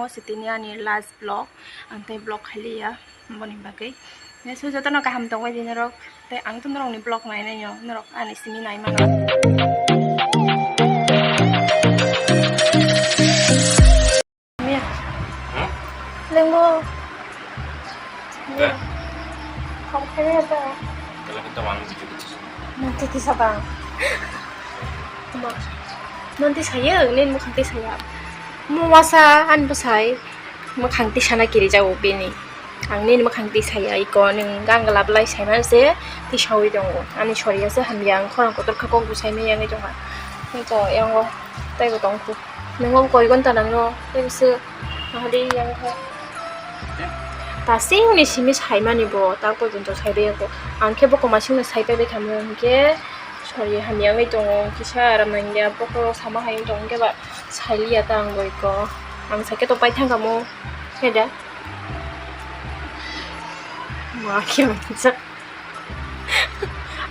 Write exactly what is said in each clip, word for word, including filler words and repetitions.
Tini ani last vlog, ang tei vlog khailiya, boni bagwi. Nesu jotono kaham tongwi di norok, tei ang to norokni vlog nainai no, norok ani simi nai mano. Miya. Hmm? Lengbo. Ba? Kok khailiya ta. Kalau kita malam tujuh belas. Nanti tisa bang. Tuma. Nanti saya, ini mukhang tisa ya. Mo wasa an bwsai. Mwkhang tisana kirijago bini. Ang nini mwkhang tisaya iko nwng gangla bwlai saimano se tisawi tongo. Ani soriya se hamya, ang khorang kotor kha kok bwsai maya wngwi tongkha. Iko yango teibo tongkhu. Nwngo koi gonta nangno teibo se mahadi yang kha. Tasingni simi saimani bo ta porjonto saibai ako. Ang khe bo komasingno saipai bai khamu hinkhe soriya hamya wngwi tongo. Kisa aram nangya bokhorok sama hai wng tongo hinkhe ba. Sailiya ta ang bo iko. Ang sakhe to paithang kamo. Heda. Ma khe manjak.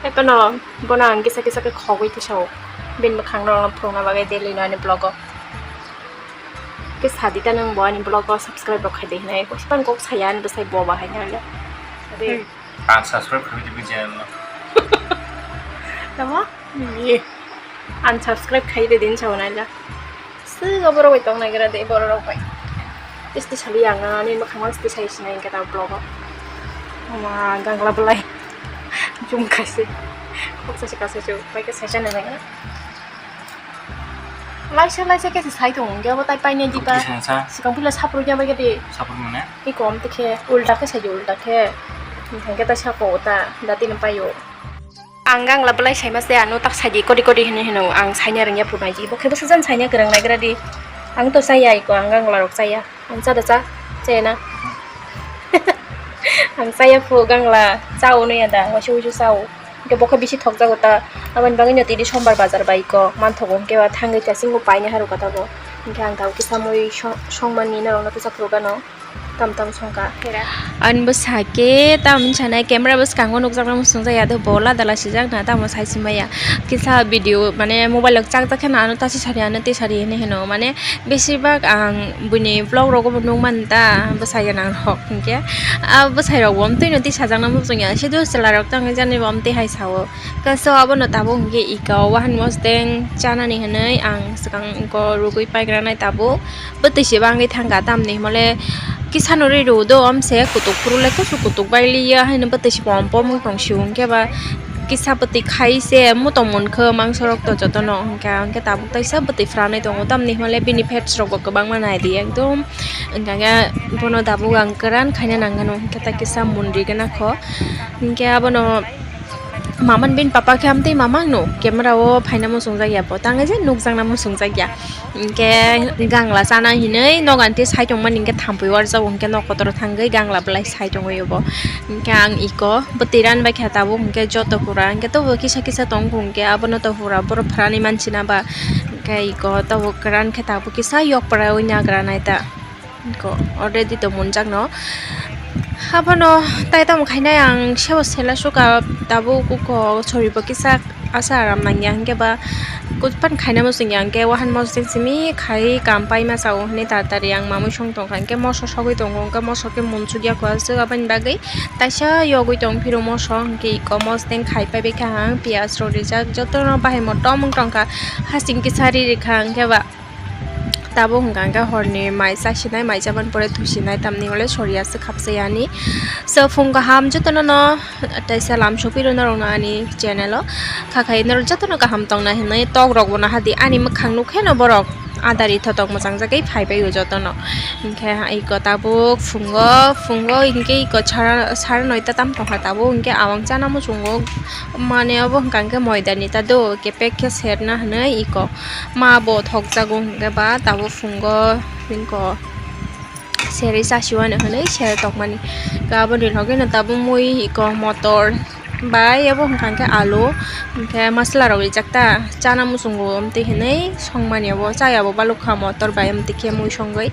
Ai pano bono ang kisa kisa khe khogwi tisao. Bini mwkhang no phurungna bagwi daily no ani vlog o. Khe sadi ta nang bo ani vlog o subscribe rok khai de hinai. Kok sipan kok saya ani bwsai bo bahai nang le. Ade. Unsubscribe khaidi bini channel no. Tamo? Ye. Unsubscribe khaidi din sao naila. Swigo borok bai tong nagira de borok rok bai. Tisti sali ang ani mwkhang tisti sai sinai kata vlog o. Ma gangla belai. Jum khaise. Kok saise kasa chu bai khe saisa nai. Laisa laisa khe sai tong ge bo tai paine diba. Kisa sa. Sikang pila sapro ge bai khe de. Sapro mane? Iko om tikhe ulta khe saidi ulta khe. Hingke ta sako ta dati no payo. Ang gangla belai saima se ano tak saidi kodi kodi hini hino ang saina rengya punai ji. Bo khe bwsajani saina kwrang naigra di. Ang to saya iko ang gangla rok saya. Ang cha da cha. Chena. Ang saya phu gangla. Chao no ya da. Wasu wasu chao. Hingke bo khe bisi thokjago ta. Aboni bagwi no tini sombar bazar bai iko. Manthogo hingke ba thangwi ta singo paina haru kata bo. Hingke ang tabo kisa mui song-, songmani norok no kisa phuru gano. Tam tam songkha. Ani bo sake tam sanai camera bwskango nukjaknai muchungjaya do bo lada lasijakna tamo sai simaya kisa video mane mobile rok chakjak kheno ano tasi sari ano te sari hinwi hino mane besibak ang buini vlog rogo bo nukmanta bwsai gwnang rok hinkhe a bwsai rok bo amtwino tisajakna muchungya sido chwla rok tangwi jani bo amtwi hai sao. Kaso abono tabuk hwnkhe ika o wahan mosdeng chanani hwnwi ang swkang eko rwgwi paigranai tabuk. Bwtwi se bangwi thangkha tamni hwnmale kisano ri rw do omse kutuk phuru le kusu kutuk bai liya haino bwtwi se pom pom wng tong si hwnkhe ba kisa bwtwi khai se muto munkhe mangso rok to jotono hwnkhe hwnkhe tabuk taisa bwtwi phranwi tongo tamni hwnmale bini fats rok bo kwbangma nai di ekdom hwnkhe bono tabuk ang kwran khaina nangano hwnkhe ta kisa mun ri gana kho hwnkhe abono. Mama ni bini papa khe amtwi mama no camera o phaina muchungjak ya bo tangwi je nukjakna muchungjak ya. Hinkhe gangla chana hinwi nogo anti sai tongmani hinkhe thampui warjago hinkhe nok kotoro thangwi gangla belai sai tongwi bo. Hinkhe ang iko bwtwi ran bai khe tabuk hinkhe joto pura hinkhe tobo kisa kisa tong hinkhe abono to pura borok phrani manchina ba hinkhe iko tabuk ran khe tabuk kisa yok prai nagra naita. Ko already to munjakno. Haphano tai tamo khainai ang sebo sela suka tabuk uko soribo kisa asa aram nangya hinkhe ba kutpan khaina muchungya hinkhe wahan mosdeng simi khai kam paima sao hinwi taratari ang mamui song tongkha hinkhe moso sogwi tongo hinkhe moso khe munsukya kho aswk aboni bagwi taisa yogwi tong phiro moso hinkhe iko mosdeng khai paibaikha ang piyaj rok rijak jotono bahai motom wng tongkha hasing kisa ri rikha hinkhe ba. Tabuk hwnkha hwnkhe horni mai chasinai, mai chamani pore thusinai, tamni hwnle soriya se khapsai ani. So, phung kaham jotono no, tei salam sopiro norokno ani channel o. Kha khai norok jotono kaham tongna hinwi tok rok bo naha di ani mwkhang nukhe no borok adari thotok mwchang jagwi phai bai o jotono. Hinkhe iko tabuk phungo, phungo hinkhe iko sara, sara noita tam tongkha tabuk hinkhe awang chana muchungo mane obo hwnkha hwnkhe moidani ta do kepek khe serna hinwi iko. Ma bo thokjago hwnkhe ba tabuk phungo bini ko serwi chasiwano hinwi ser tongmani. Aboni logeno tabuk mui iko motor bai abo hwnkha hwnkhe alu, hwnkhe masala rok rijak ta, chana muchungo amtwi hinwi songmani abo chaya bo balukha motor bai amtwi khe mui songwi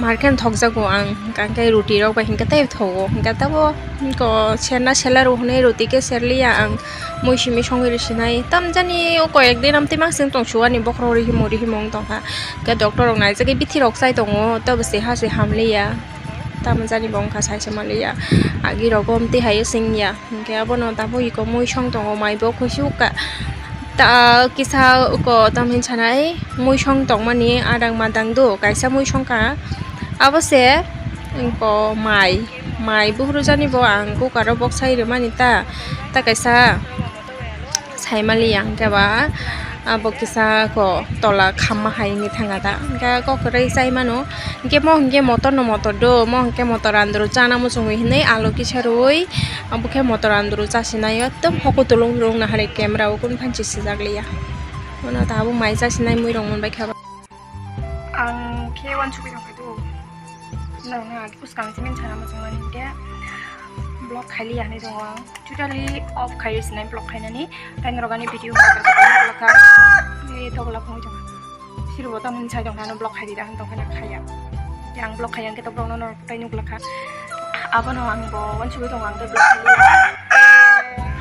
markhe thokjago ang, hwnkha hwnkhe ruti rok bai hwnkhe tei thogo, hwnkhe tabo serna sela rw hwnwi ruti khe serliya ang, mui simi songwi rw sinai tamjani o koyek din amtwi maksing tong suani bokhorok rihimo rihimo wng tongkha, hwnkhe doctor rok naijagwi bithi rok chai tongo tabo se ha se hamliya. Tamo jani bo wngkha saisa manliya, agi rogo amtwi hai singya, hwnkhe abono tabuk iko mui song tongo, mai bo khuisuk ka, ta kisa uko tamhin sanai mui song tongmani adang madang do kaisa mui songkha, abo se uko mai, mai buphuru jani bo ang kukaro boksai rwmani ta, ta kaisa. Saimaliya hwnkhe ba abo kisa ko tola khamma hai wngwi thangkha ta, hwnkhe kok kwrwi chai mano, hwnkhe mo hwnkhe motor no motor do, mo hwnkhe motor andro chana muchungwi hinwi alo kisa rwui, abo khe motor andro chasinai ekdom hoko tulung tulung nahari camera o kun phanchi sijak liya, mano tabuk mai chasinai mui rok manbai kha ba. Ang khe wansugwi tongphai do. Norokno ang bwskang simi sana muchungmani hinkhe vlog khailiya hinwi tongo ang. Totally off khai sinai vlog khainani. Tai norok ani video hwnba kha. Ei togla phungwi tongo. Sirbo tamoni sai tongkha ano vlog khaidi da hwn tongkha na khaiya. Khe ang vlog khaiya hinkhe to vlog no norok tai nuglakha. Abono ang bo wansugwi tongo ang tei vlog khailiya.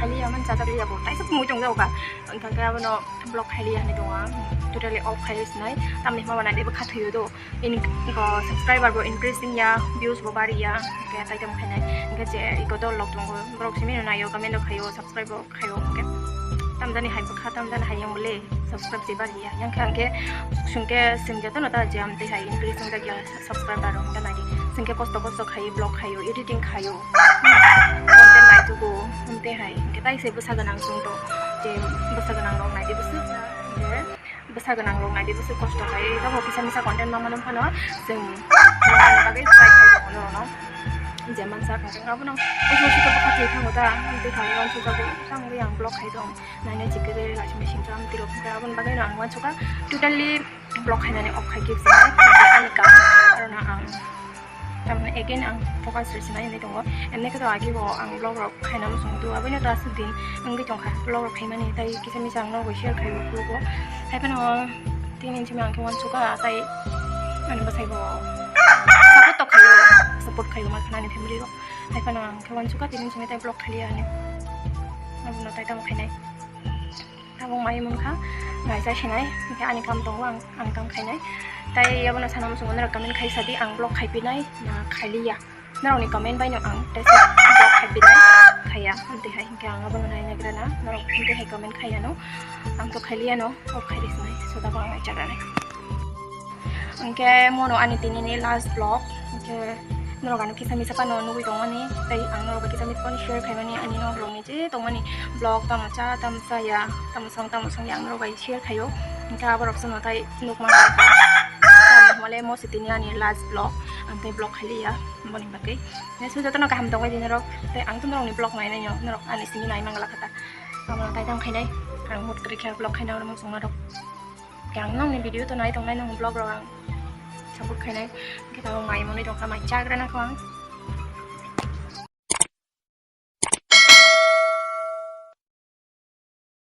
Khailiya man chajak liya bo. Taisa phungwi tongjago kha. Wngkha khe abono vlog khailiya hinwi tongo ang, totally off khai sinai, tamni hwnba nai teibo kha thwiyo do, in-, bo subscriber bo increase wngya, views bo bariya, hwnkhe tai tamo khainai, hwnkhe je iko dol rok tongo, borok simi no naio, comment rok khaio, subscribe bo khaio, hwnkhe tamjani hai bwkha, tamjani hai yang bole subscribe se bariya, yang khe ang khe sungkhe singya tono ta je amtwi hai increase wngjakya. Subscriber rok hwnba naidi. Chwng khe kosto kosto khai vlog khaio, editing khaio. Content naitugo, hwnkhe hai. Hwnkhe tai se bwsa gwnang chwng to. Je bwsa gwnang rok naidi bwswk je bwsa gwnang rok naidi bwswk kosto khai. Tamo kisa misa content ma mano phano chwng bagwi try khai tongo norokno. Je mansa kha chwng abono uisu uisu khe bwkha twi thango ta. Amtwi kha uansukjago. Tamo yang vlog khai tong. Naina chikere laisima singcha amtwi rok khe aboni bagwi no ang uansukha. Totally vlog khainani off khai khe sinai, ani kam, aro no ang, tamni again ang focus rw sinai hinwi tongo. Emni khe to agi bo ang vlog rok khaina muchung do, aboino to aswk din wngwi tongkha vlog rok khaimani, tai kisa misa ang nogo share khaibo phuru bo. Hai phano tini hinwi ang khe uansukha, tai ani bwsai bo support to khaio, support khaio ma khanani family rok. Hai phano ang khe uansukha tini hinwi tai vlog khailiya hinwi. Abono tai tamo khainai. Tabuk mai mungkha, mai chasinai, hwnkhe ani kam tongo, ang, ang kam khainai. Tai abono sana muchungo norok comment khai sadi, ang vlog khaipinai na khailiya. Norokni comment baino ang teisa vlog khaipinai, khaiya, amtwi hai, hwnkhe ang abono nai naigra na, norok amtwi hai comment khaiyano, ang to khailiyano, off khai risinai, so tabuk ang mai chagranai. Hwnkhe mono ani tinini last vlog, hwnkhe norok ano kisa misa phano nugwi tongmani, tei ang norok bai kisa misa phano share khaimani ani nokni je tongmani vlog tamo cha tamo chaya, tamo song tamo song ya ang norok bai share khaio. Hwnkhe aborok chwngno tai nukmani hwnmale mo se tini ani last vlog, ang tei vlog khailiya boni bagwi. Hwnkhe so jotono kaham tongwi di norok, tei ang to norokni vlog nainai no, norok ani simi nai mangla kha ta. Amo tai tamo khainai, ang hut kwrwi khe vlog khaina oro muchung norok. Khe ang nokni video to nai tongnai, nokni vlog rok ang support khainai. Khe tabuk mai mwnwi tongkha, mai chagra nakho ang.